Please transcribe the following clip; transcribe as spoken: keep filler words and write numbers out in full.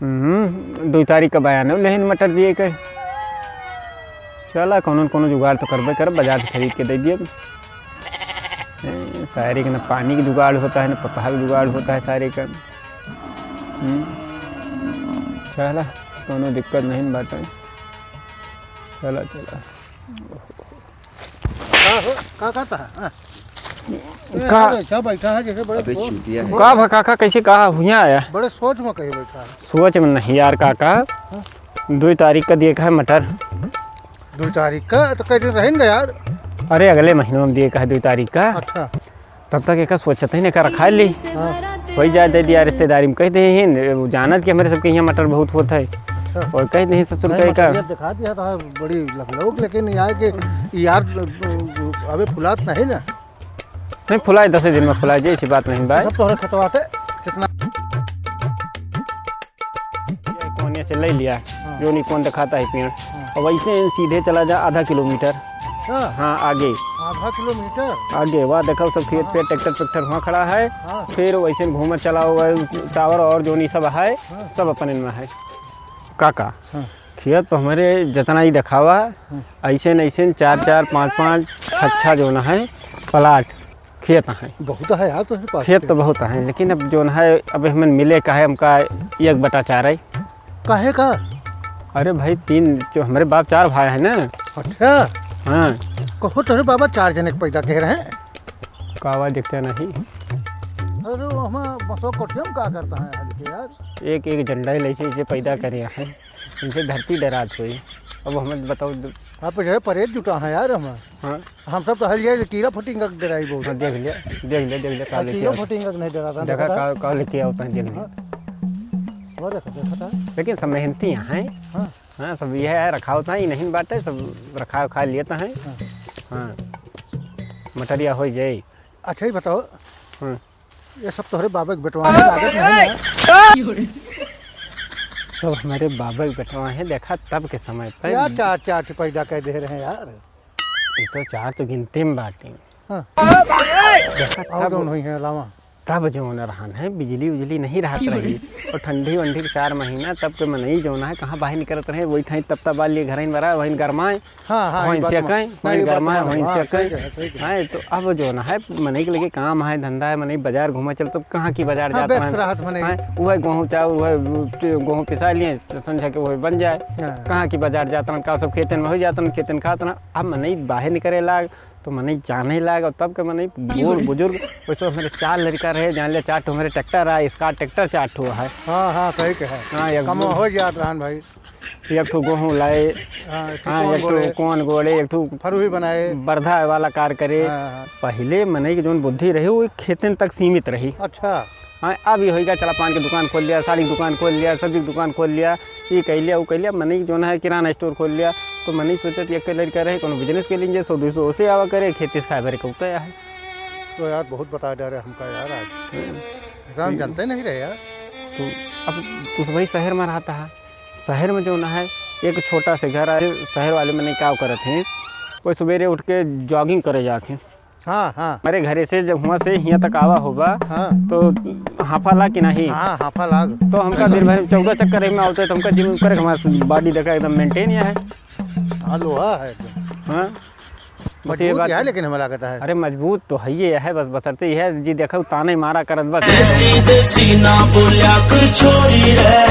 हम्म, दुइ तारीख का बयान है, लेकिन मटर दिए के। चला, कौनो न कौनो जुगाड़ तो करबे करब, बाजार से खरीद के दे दिए। ए, सारे के न पानी के जुगाड़ होता है, न पपहा के जुगाड़ होता है सारे का। हम्म, चला, कौनो दिक्कत नहीं बात है। चला, चला। का हो, का कहता है? हाँ। ए, का? अरे, अच्छा बैठा है जैसे बड़े अबे सोच, चूतिया है। का भा काका, कैसे, का हुआ आया? बड़े सोच में कहीं बैठा है। सोच में नहीं यार काका, हाँ? दुइ तारीख का दिए का है मटर। दुइ तारीख का? तो कई दिन रहेंगे यार। अरे, अगले महीनों में दिए का है दुइ तारीख का। अच्छा। तब तक एका सोचत ही, एका रखा ली। हाँ। वही जाए दे दिया, रिश्तेदारी में कह दे ही, वो जानत कि हमरे सबके यहाँ मटर बहुत होत है। अच्छा। और कह दे ही ससुर नहीं, कहे का। मटरिया दिखा दिया तो है, बड़ी लखनऊ के, लेकिन यहाँ के यार, अबे फुलात नहीं ना। नहीं फुलाए, दसे दिन में फुलाए, जैसी बात नहीं बाय। सब तोहरे खतवा थे, कितना ये कोने से ले लिया, हाँ। जो नहीं कौन दिखाता है पेड़। हाँ। और वैसे ही सीधे चला जा आधा किलोमीटर। अच्छा। हाँ, आगे। आधा किलोमीटर? आगे, वहाँ देखो सब खेत पे ट्रैक्टर, ट्रैक्टर वहाँ खड़ा है। हाँ। फिर वैसे घूमत चला हुआ टावर और जो नहीं सब है, हाँ। सब अपन इनमें है। काका, हाँ। खेत तो हमारे जितना ही दिखावा, हाँ। ऐसे न ऐसे चार चार, पाँच पाँच, छः छः जो न है प्लाट। खेत हैं। बहुत है यार तोहरे पास खेत। तो बहुत हैं, लेकिन अब जोन है, अब हमन मिले का है, हमका एक बटा चार है। काहे का? अरे भाई, तीन जो हमरे बाप चार भाई हैं ना। अच्छा। हाँ। कहो तोहरे बाबा चार जने के पैदा कह रहे हैं। कावा दिखते नहीं। अरे वो हम बसो कोठिया में का करता है आज के यार? एक एक झंडा ही लैसे इसे पैदा करे हैं, इनसे धरती डरात हुई। अब हमें बताओ। आप जो है परेत जुटा है यार हम। हाँ। हम सब तो हल जाए कीड़ा फटिंगा के डराई बहुत। हाँ, देख लिया, देख लिया, देख लिया, का हाँ, लेके कीड़ा आओ। फटिंगा के नहीं डराता, देखा देखा था? का, का लेके आओ तहाँ, देख लिया। हाँ। वो देखा, देखा था? लेकिन सब मेहनती हैं। हाँ। हाँ, सब यह है, रखा होता है, ये नहीं बात है, सब रखा खा लेता है। हाँ। हाँ। मटरिया हो जाए। अच्छा, ही बताओ। हाँ। ये सब तोहरे बाबा के बेटवा है, लागत नहीं है। सब हमारे बाबा के बेटवा है, देखा तब के समय पे। यार, चार, चार ठे पैदा कर दे रहे हैं यार। ये तो चार तो गिनती में बाटी। हाँ। देखा और तब, कौन हुई है अलावा? तब जो न रहन है, बिजली उजली नहीं रहत रही। और ठंडी वंडी के चार महीना, तब के मनई जो न है, कहाँ बाहर निकलत रहे, वही ठाई तब तब लिए घर ही में रहा, वहीं गरमाए। हाँ, हाँ, वहीं ये बात से तो कहीं, हाँ, वहीं ये बात गरमाए, तो वहीं हाँ, से सही कहीं। कहे, सही कहे। हैं, तो अब जो न है, मनई के लगे काम है, धंधा है, मनई बाजार घूमे चल, तो कहाँ की बाजार हाँ, जात व्यस्त रहन? रहत मनई। हैं, उहे गेहूँ चाउर, उहे गेहूँ पिसा लिए, तो संझा के उहे बन जाए। हाँ। कहाँ की बाजार जात रहन, का सब खेतन में हो जात रहन, खेतन खात रहन। अब मनई बाहर निकले लाग, तो मनई जाने लाग, और तब के मनई बूढ़ बुजुर्ग, वो तो हमारे चार लड़का रहे, जान ले चार ठो हमारे ट्रैक्टर है, इसका ट्रैक्टर चार ठो है। हाँ, हाँ, सही कहे। हाँ, एक कम हो जात रहन भाई। एक ठो गेहूँ लाए, हाँ, एक ठो हाँ, कोन एक ठो गोड़े। कोन गोड़े, एक ठो फरुही बनाए। बरधा वाला कार करे। हाँ, हाँ। पहिले मनई के जौन बुद्धि रहे, वो खेतन तक सीमित रही। अच्छा। हाँ, अब ये होइगा, चला पान के दुकान खोल लिया, साड़ी के दुकान खोल लिया, सब्जी के दुकान खोल लिया, ये कह लिया, वो कह लिया, मनई के जौन है किराना स्टोर खोल लिया, तो मनई सोचत, एक लड़का रहे, कोनो बिजनेस के लिए, सौ दो सौ उसे आवा करे, खेती से खाए भरे कौता है। तो यार, बहुत बता डरे हमका यार आज। हम्म। ऐसा हम तो जानते नहीं रहे यार। तो अब तू तो भाई शहर में रहता है, शहर में जो ना है, एक छोटा से घर है, शहर वाले में नहीं क्या करत हैं, वो सवेरे उठ के जॉगिंग करे जात हैं। हाँ, हाँ। हमारे घरे से जब हुआ से हियाँ तक आवा होबा, हाँ। तो हाफा लाग कि नहीं? हाँ, हाफा लाग। तो हमका दिन भर में चौदह चक्कर में आवते, तो हमका जिम करे, हमारा बॉडी देखा एकदम मेंटेन है। हाँ, लोहा है एकदम। हाँ। बस ये मजबूत बात है, लेकिन हमें लगता है। अरे मजबूत तो है, ये है बस, बसरते ये है जी, देखो ताने मारा करत बस। सीधे सीना बोल्या कुछ छोरी रे।